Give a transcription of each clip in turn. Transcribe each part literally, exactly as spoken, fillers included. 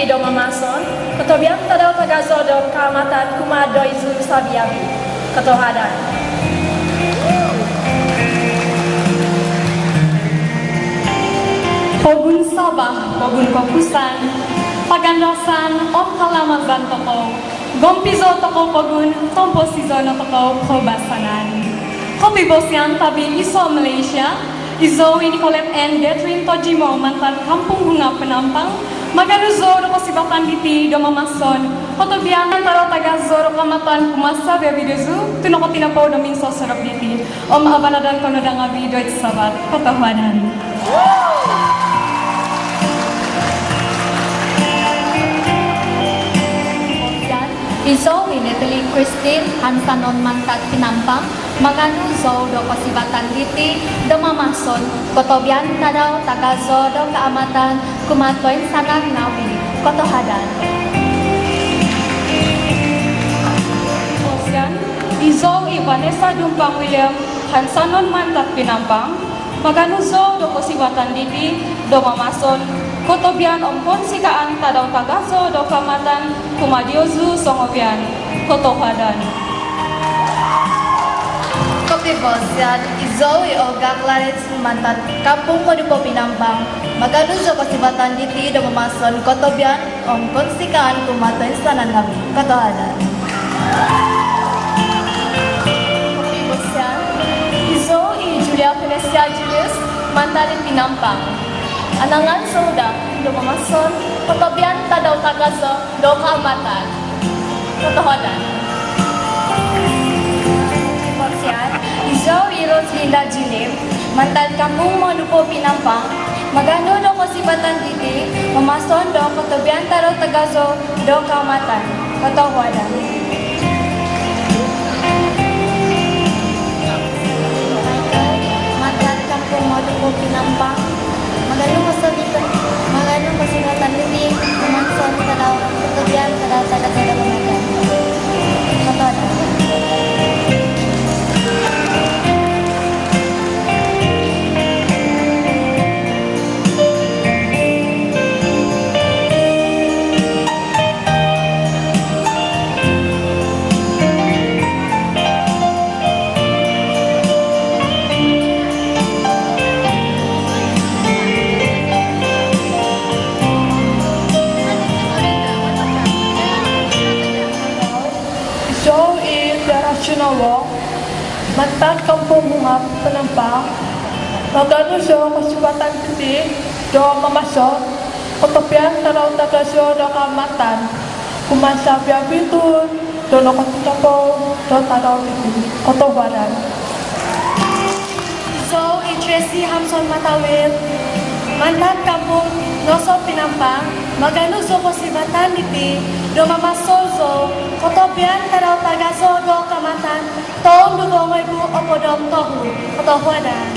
do mamason kotobian tadau tagazo do Kaamatan kumaa doizu sabi-abi. Kotohuadan. Pogun Sabah, pogun kokusan, pagandasan om kalamazan tokou. Gompizo tokou pogun, tomposizo no tokou koubasanan. Kopivosian tabi iso Malaysia, izou i Nicolette Ann Detrin Tojimo mantad Kampung Bunga Penampang, maganu zou do kosivatan diti do mamason kotobian tadau tagazo do Kaamatan kumaa sabi-abi doizu, tu nokotinopou do minsosodop diti. Om abanadan ko no daa ngaavi doid Sabat. Kotohuadan. Izou i Natalie Christine Hansanon mantad Penampang, maganu zou do kosivatan diti do mamason kotobian tadau tagazo do Kaamatan kumaa toinsanan ngaavi. Kotohuadan. Izou i Vanessa Dumpang William Hansanon mantad Penampang, maganu zou do kosivatan diti do mamason kotobian om kounsikaan tadau tagazo do Kaamatan kumaa diozu songovian. Kotohuadan. Kopivosian, izou i Olga Clarence mantad Kampung Modupo Penampang, maganu zou kosivatan diti do mamason kotobian om kounsikaan kumaa toinsanan ngaavi. Kotohuadan. Kopivosian, izou i Julia Felicia Julius mantad Penampang, anangan zou daa do mamason kotobian tadau tagazo do Kaamatan. Kotohuadan. Kopivosian, izou i Roselinda Jilin mantad Kampung Modupo Penampang, maganu do kosivatan diti mamason do kotobian tadau tagazo do Kaamatan. Kotohuadan. Mantad Kampung Modupo Penampang, maganu kosivatan, maganu kosivatan diti mamason tadau kotobian tadau tagazo do Kaamatan. Kotohuadan. Izou i Tiara Sinawo mantad Kampung Bunga Penampang, maganu zou kosivatan diti do mamason kotobian tadau tagazo do Kaamatan kumaa sabi-abi tuhun do nokotinopou do tadau diti. Kotohuadan. Izou i Tracy Hamson Matawil mantad Kampung Nosot Penampang, maganu zou kosivatan diti do mamason zou kotobian tadau tagazo do Kaamatan toun duvo ngoibu opod om tohu. Kotohuadan.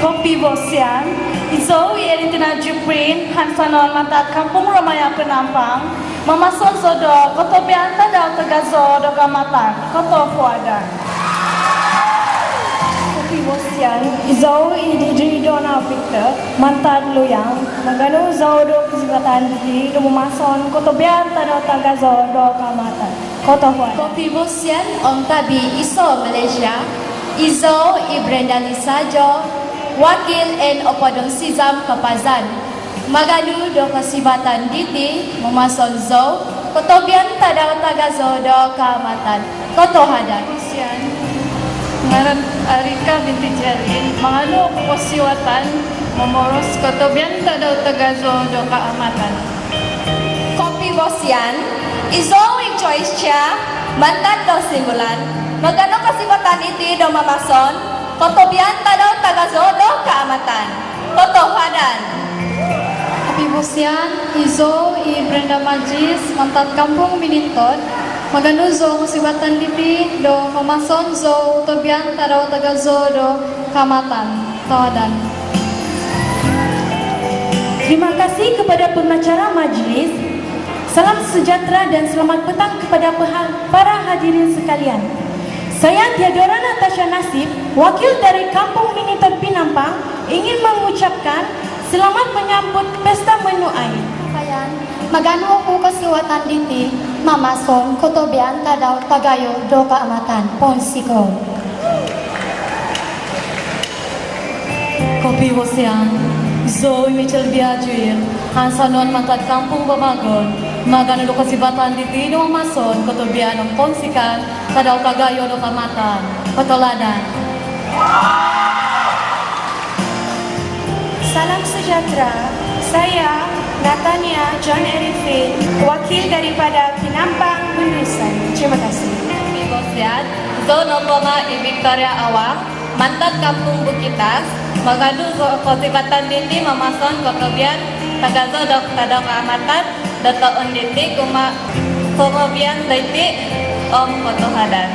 Kopivosian, izou i Elitina Juprin Hansanon mantad Kampung Ramaya Penampang, mamason zou do kotobian tadau tagazo do Kaamatan. Kotohuadan. Kopivosian, izou i Didi Dona Victor mantad Luyang, maganu zou do kosivatan diti do mamason kotobian tadau tagazo do Kaamatan. Kotohuadan. Kopivosian om tabi iso Malaysia, izou i Brenda Lisajo, wakil N Opodong Sizam Kapazan, maganu do kosivatan diti mamason zou kotobian tadau tagazo do Kaamatan. Kotohuadan. Kopivosian, ngaran Arika binti Jalin, maganu kosivatan momoros kotobian tadau tagazo do Kaamatan. Kopivosian, izou i Joyce Chia mantad Dosimbulan, maganu kosivatan diti do mamason kotobian tadau tagazo do Kaamatan. Kotohuadan. Kopivosian, izou i Brenda Majis mantad Kampung Minintod, maganu zou kosivatan diti do mamason zou kotobian tadau tagazo do Kaamatan. Kotohuadan. Terima kasih kepada pengacara majlis. Salam sejahtera dan selamat petang kepada peha-, para hadirin sekalian. Saya Theodora Natasha Nasib, wakil dari Kampung Minintod Penampang, ingin mengucapkan selamat menyambut Pesta Menuai. Pakaian. Maganu oku kosiwatan diti mamason Kotobian Tadau Tagayo do Kaamatan, pounsikou. Kopivosian, zou i Michel Biajuir, hansanon mantad Kampung Bamagon, maganu do kosiwatan diti do mamason Kotobian om Pounsikou Tadau Tagayo do Kaamatan. Kotoladan. Salam sejahtera. Saya Natania John Arifin, wakil daripada Penampang Bundusan. Terima kasih. Kopivosian, zou nopo nga i Victoria Awang, mantad Kampung Bukitas, maganu zou kosiwatan diti mamason Kotobian Tagayo do Tadau Kaamatan do toun diti kumaa korobian doiti om kotohuadan.